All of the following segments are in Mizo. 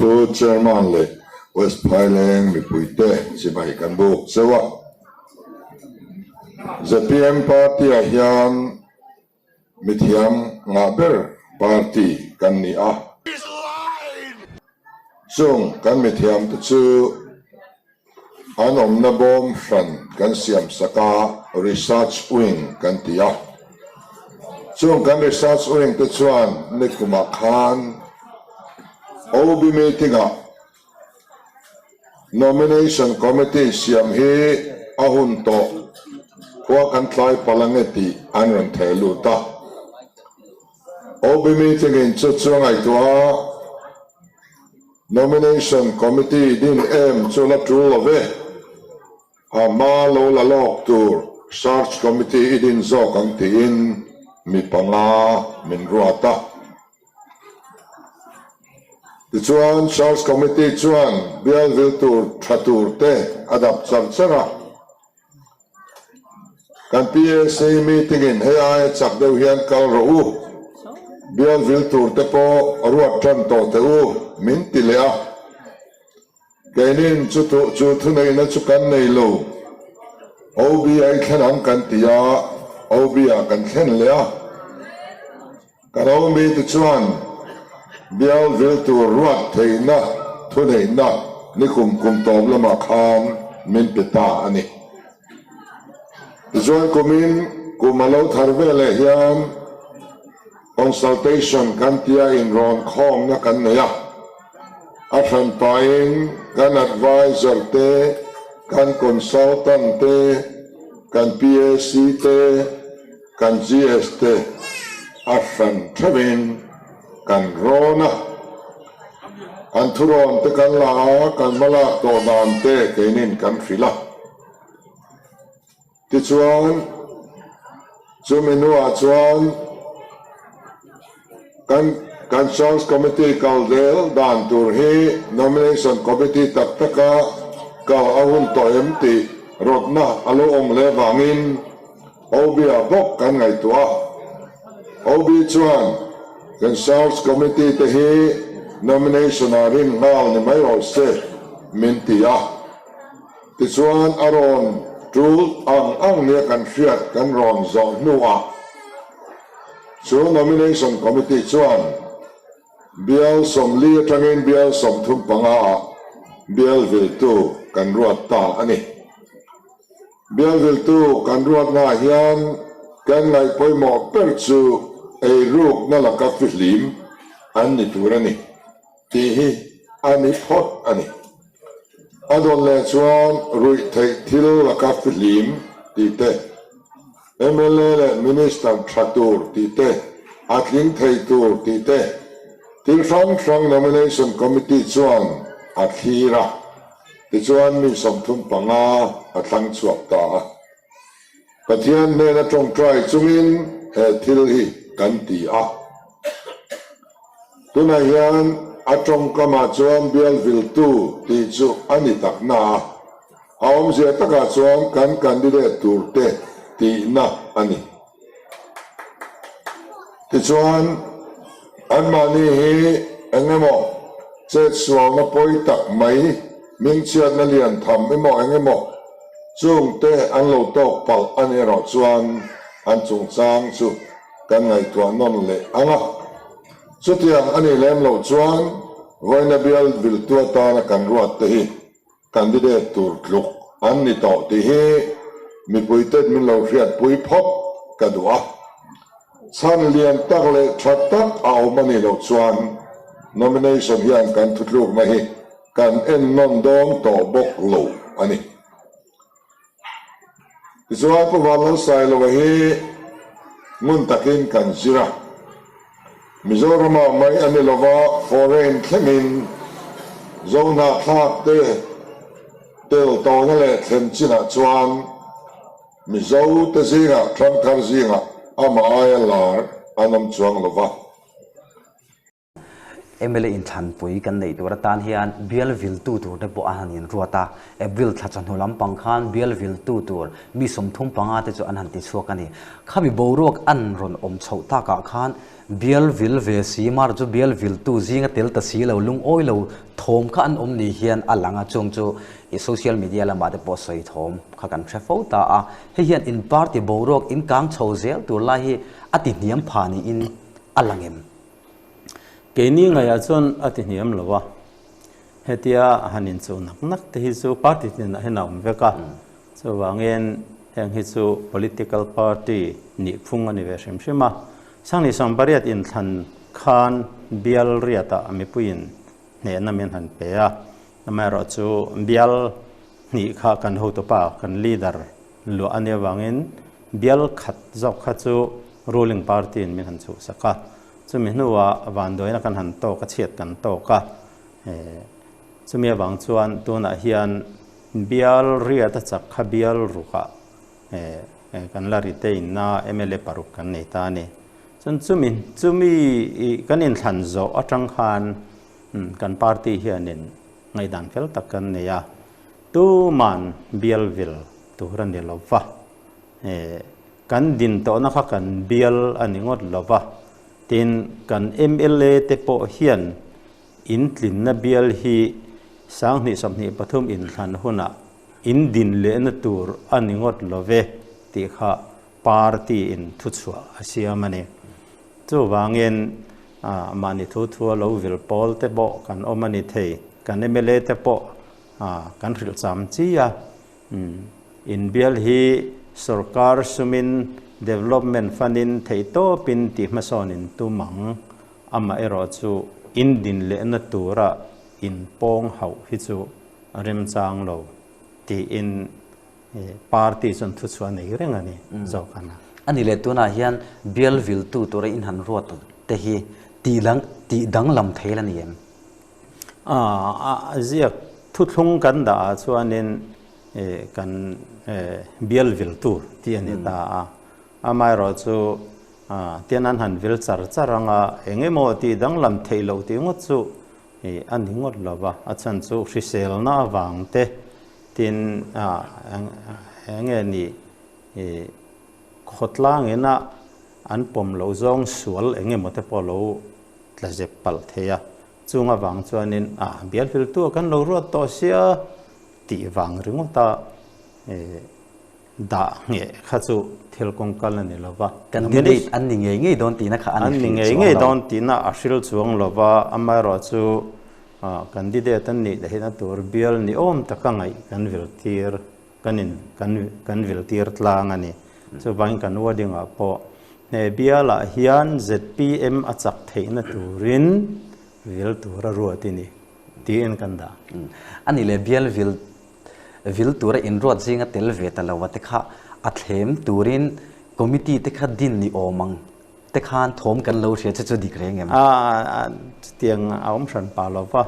Pu Chairman leh West Phaileng mipuite chibai kan buk cheu a. Zpm party-ah hian mithiam ngah ber party kan ni a. Chung kan mithiamte chu An awmna bawm hran kan siam sak a, Research Wing kan ti a. Chung kan Research Wing te chuan nikumah khan OB meeting-ah Nomination Committee siam hi a hun tawh khua kan tlai palh ange tih an rawn theh lut a. OB meeting-in chu chu a ngaihtuah a. Nomination Committee din em chu la tul lo ve. A hma lo la lawk tur Search Committee i din zawk ang tiin mi panga min ruat a. Tichuan Search Committee chuan bial vil tur tha tur te a dap char char a. Kan PAC meeting in hei aia chak deuh hian kal rawh u, bial vil tur te pawh ruat tan tawh teh u min ti leh a. Keinin chu chu thuneihna chu kan nei lo, OB a i thlen ang kan ti a, OB ah kan thlen leh a. Kan awmi te chuan bial vil tur ruat theihna thuneihna nikum kum tawp lamah khan min pe ta a ni. Tichuan kumin kum a lo thar veleh hian consultation kan tia inrawn khawmna kan nei a, a hranpain kan advisor te, kan consultant te, kan PAC te, Kan GS te a hran theuhin kan rawn a, an thurawn te kan la a, kan hmalak tawh dan te keinin kan hrilh a. Tichuan, chumi hnuah chuan kan kan Search Committee kal zel dan tur hi Nomination Committee tak taka kal a hun tawh em tih rawtna a lo awm hle vangin, OB-ah bawk kan ngaihtuah a. OB chuan kan Search Committee te hi nomination-ah rin nghal ni mai rawh se min ti a. Tichuan a rawn tul ang ang nia kan hriat kan rawn zawh hnuah chu Nomination Committee chuan bial 40 atangin bial 35 ah bial viltu kan ruat ta a ni. Bialviltu kan ruatnaah hian kan ngaih pawimawh ber chu eirukna laka fihlim an ni tur a ni tih hi a ni phawt a ni. A dawn leh chuan ruih theih thil laka fihlim tih te, mla leh Minister tha tur tih te, a tling thei tur tih te, thil hrang hrang Nomination Committee chuan a thlir a. Tichuan mi 35 a thlang chhuak ta a. Pathian hnena tawngtai chungin he thil hi kan ti a. Tunah hian a tawngkamah chuan bial viltu tih chu a ni tak na a, a awmzia takah chuan kan candidate turte tihna a ni. Tichuan, anmahni hi eng emaw chetsualna pawi tak mai, hmingchhiatna lian tham emaw eng emaw chungte an lo tawk palh a nih erawh chuan an chungchang chu kan ngaihtuah nawn leh ang a. Chutiang a nih lem loh chuan vawiina bial viltu atana kan ruat te hi Candidate tur tluk an ni tawh tih hi mipuiten min lo hriatpui phawt ka duh a. Chhan lian tak leh tha tak a awm a nih loh chuan nomination hian kan thutlukna hi kan en nawn dawn tawh bawk lo a ni. Tichuan Pu Vanlalsailova hi ngun takin kan zir a. Mizoramah mai a ni lova foreign thlengin Zohnahthlak te tel tawhna leh thlen chinah chuan Mizo te zingah thangthar zingah amah aia lar an awm chuang lova. Mla inthlanpui kan neih tur atan hian bial viltu tur te pawh an han inruat a, April thla chawhnu lampang khan bial viltu tur mi 35 te chu an han tichhuak a ni. Khami boruak an rawn awm chhoh takah khan bial vil ve si mar chu bial viltu zinga tel ta si lo lungawi lo thawm kha an awm ni hian a lang a, chung chu i social media lamah te pawh sawi thawm kha kan hre fo ta a. Hei hian in party boruak in kang chho zel tur lai hi a ti hniam pha niin a lang em? Keini ngaihah chuan a ti hniam lo a, hetia han inchuh nak nak te hi chu party tinah hian a awm vek a, chuvangin heng hi chu political party nihphung a ni ve hrim hrim a. Sanghnih 80 inthlan khan bial riatah mipuiin hnehna min han pe a, amaherawhchu bial hnih kha kan hotupa, kan leader luah a nih avangin bial khat zawk kha chu ruling party in min han chhuhsak a, chumi hnuah vanduaina kan han tawk a, chhiat kan tawk a, chumi avang chuan tunah hian bial riat a chak kha bial rukah kan la retain na mla paruk kan nei ta a ni. Chuan chumi chumi kan inthlan zawh atang khan kan party hianin ngaihdan fel tak kan nei a, tuman bial vil tur a ni lo va. Kan din tawhna kha kan bial a ni ngawt lo va, tin kan mla te pawh hian in tlinna bial hi 2023 inthlan hunah in din lehna tur a ni ngawt lo ve tih kha party in thuchhuah a siam a ni. Chuvangin mahni thu thua lo vil pawl te pawh kan awm a ni thei, kan mla te pawh kan hrilh cham chi a. Inbial hi sorkar sumin development fund-in theihtawpin tih hmasawnin tum ang, amah erawh chu in din lehna tura inpawng hauh hi chu a remchang lo tiin party chuan thuchhuah nei reng a ni zawk a na. A ni leh tunah hian bial viltu tura in han ruat te hi tih danglam thei la ni em? A ziak thuthlung kan dah ah chuanin kan bial vil tur tih a ni ta a, amaherawh chu tian an han vil char char ang a, eng emaw tih danglam theih loh tih ngawt chu a ni ngawt lo va, a chhan chu hriselna avang te tin eng nge ni khawtlang ina an pawm loh zawng sual eng emaw te pawh lo tla zep palh thei a, chung avang chuanin a bial viltu a kan lo ruat tawh sia tih vang ringawt a dah ngheh kha chu thil kawng kal a ni lo va. Candidate an ni ngei ngei dawn tihna kha a ni hrilh chuang lo. An ni ngei ngei dawn tihna a hrilh chuang lo va, amaherawh chu candidate an nih theihna tur bial ni awm taka ngaih kan vil tir kan in kan kan vil tir tlang a ni. Chuvangin kan wording ah pawh he bialah hian zpm a chak theihna turin vil tura ruat i ni tiin kan dah. A ni leh bial vil vil tura inruat zinga tel ve ta lo a te kha a thlem turin committee te kha din ni awm ang te khan thawm kan lo hria che chu dik reng em? A chutiang a awm hran pah lo va,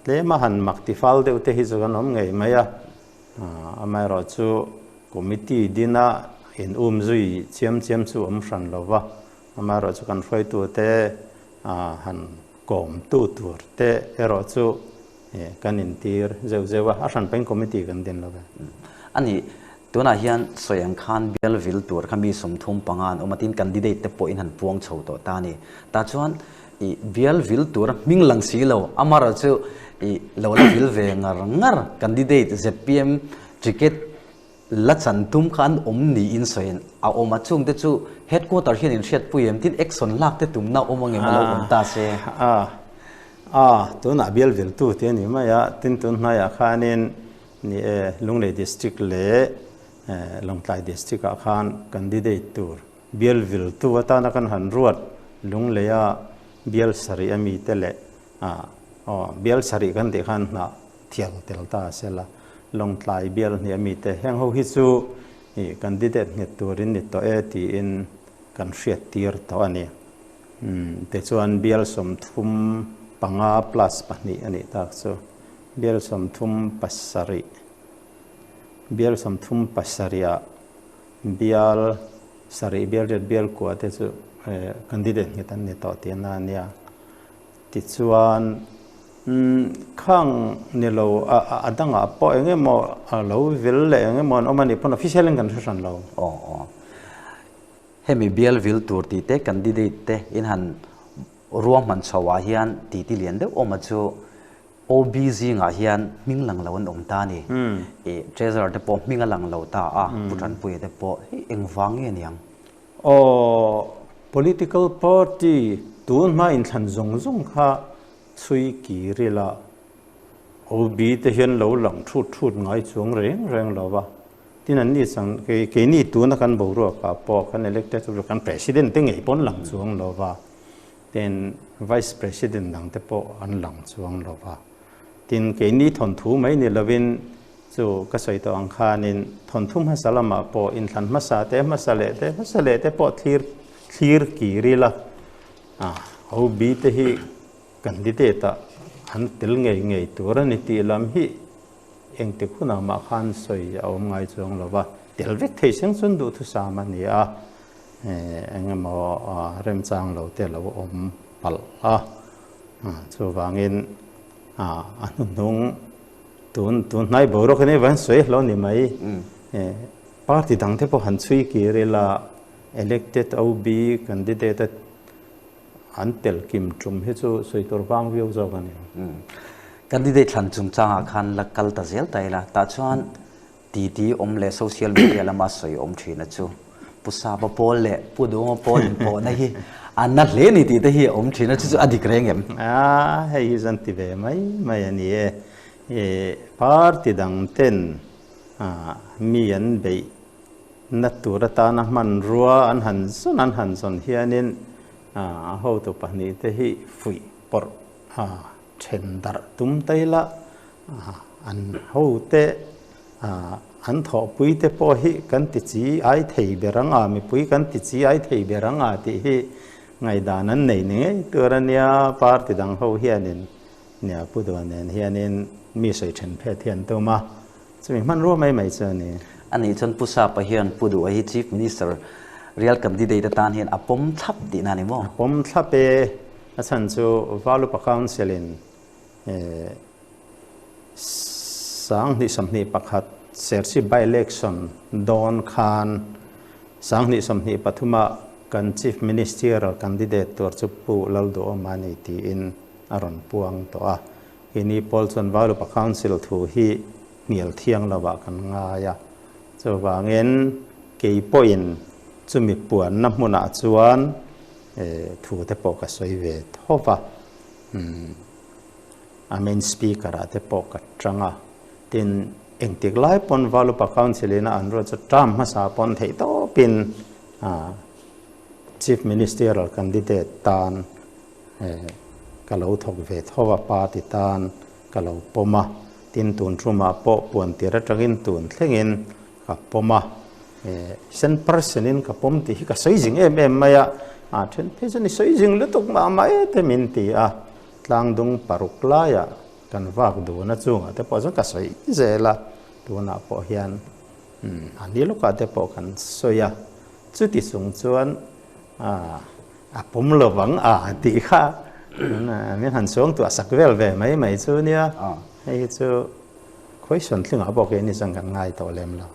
tlema han mak ti fal deuh te hi chu kan awm ngei mai a, amaherawh chu committee dina in um zui chiam chiam chu awm hran lo va, amaherawh chu kan hruaitute han kawmtu tur te erawh chu kan intir zeuh zeuh a, a hran pahin committee kan din lo ve. A ni, tunah hian sawi ang khan bial vil tur kha mi 35 an awm a, tin candidate te pawhin han puang chho tawh ta a ni. Tah chuan i bial vil tura hming lang si lo, amaherawh chu i lo la vil ve ngar ngar candidate zpm ticket la chan tum kha an awm niin sawiin a awm a, chungte chu headquarter hian in hriatpui em tin action lak te tumna awm ang em a lo awm ta se. A a tunah bial viltu te a ni mai a, tin tun hnaiah khanin ni e Lunglei district leh Lawngtlai district ah khan candidate tur bial viltu atana kan han ruat Lungleia bial sarih a mite leh aw bial sarih kan tih khan hnah thial tel ta a sela, Lawngtlai bial hnih a mite heng ho hi chu ih candidate nghet turin ni tawh e tiin kan hriat tir tawh a ni. Umm tichuan bial 35 plus pahnih a nih tak chu bial 37 bial 37 ah bial sarih bial riat bial kua te chu candidate nghet an ni tawh tihna a nia. Tichuan, khang ni lo a dangah pawh eng emaw a lo vil leh eng emaw an awm a nih pawn official in kan hre hran lo. Aw aw. Hemi bial vil tur tih te candidate te in han ruahman chho ah hian titi lian deuh awm a chu OB zingah hian hming lang lo an awm ta a ni. I treasurer te pawh hming a lang lo ta a, Pu Tanpuia te pawh hei engvang nge niang? Aw, political party tun hma inthlan zawng zawng kha chhui kir ila OB te hian lo lang thut thut ngai chuang reng reng lo va. Tin an ni chang kei keini tuna kan boruakah pawh kan elected kan president te ngei pawn lang chuang lo va. Tin, Vice President dang te pawh an lang chuang lo va. Tin, keini thawnthu mai ni lovin chu ka sawi tawh ang khanin thawnthu hmasa lamah pawh inthlan hmasa te, hmasa leh te, hmasa leh te pawh thlir thlir kir ila a, OB te hi candidate ah an tel ngei ngei tur a ni tih lam hi engtik hunah mah khan sawi a awm ngai chuang lo va. Tel vek thei seng chuan duhthusam a ni a. Eng emaw remchang lo te lo awm palh a, chuvangin a hnuhnung tun tun hnai boruak hi van sawi hlauh ni mai. Party dang te pawh han chhui kir ila elected OB candidate a an tel kim tum hi chu sawi tur vang viau zawk a ni. Candidate thlan chungchangah khan la kal ta zel ta ila, tah chuan Titi awm leh social media lama sawi awm thin a chu Pu Sapa Pawl leh Pu Duhawma Pawl inpawhna hi a na hle ni tih te hi a awm thin a, chu chu a dik reng em? A, hei hi zan ti ve mai mai a ni e. I party dang ten mi an beih na tur atana hmanrua an han zawn an han zawn hianin a hotu pahnih te hi fuih pawrh then darh tum ta ila an hote an thawhpui te pawh hi kan ti chi ai thei ber ang a, mipui kan ti chi ai thei ber ang a tih hi ngaihdan an nei ni ngei tur a nia, party dang ho hianin nia Pu Duha nen hianin mi sawi then phet hi an tum a, chumi hmanrua mai mai chu a ni. Anih chuan Pu Sapa hian Pu Duha hi Chief Minister real candidate atan hian a pawm thlap tihna a ni maw? A pawm thlap e, a chhan chu Valupa Council in 2021 Serchhip by-election dawn khan 2023 ah kan Chief Ministerial candidate tur chu Pu Lalduhawma a ni tiin a rawn puang tawh a. Keini pawl chuan Valupa Council thu hi hnial thiang lovah kan ngai a. Chuvangin kei pawhin chumi puanna hmunah chuan thu te pawh ka sawi ve tho va. A main speaker ah te pawh ka tang a, tin engtik lai pawn Valupa Council in a an ruat chu term hmasa pawn theih tawpin Chief Ministerial candidate tan ka lo thawk ve tho a, party tan ka lo pawm a, tin tun thumah pawh puan tir atangin tun thlengin ka pawm a, cent percent in ka pawm tih hi ka sawi zing em em mai a, a then phei chuan i sawi zing lutuk mah mah e te min ti a. Tlangdung paruk laiah kan vak dun a chungah te pawh chuan ka sawi zel a, tunah pawh hian a ni lawkah te pawh kan sawi a, chuti chung chuan a pawm lo vang a tih kha min han suangtuah sak vel ve mai mai chu nia, hei hi chu khawi sawn thlingah pawh keini chuan kan ngai tawh lem lo.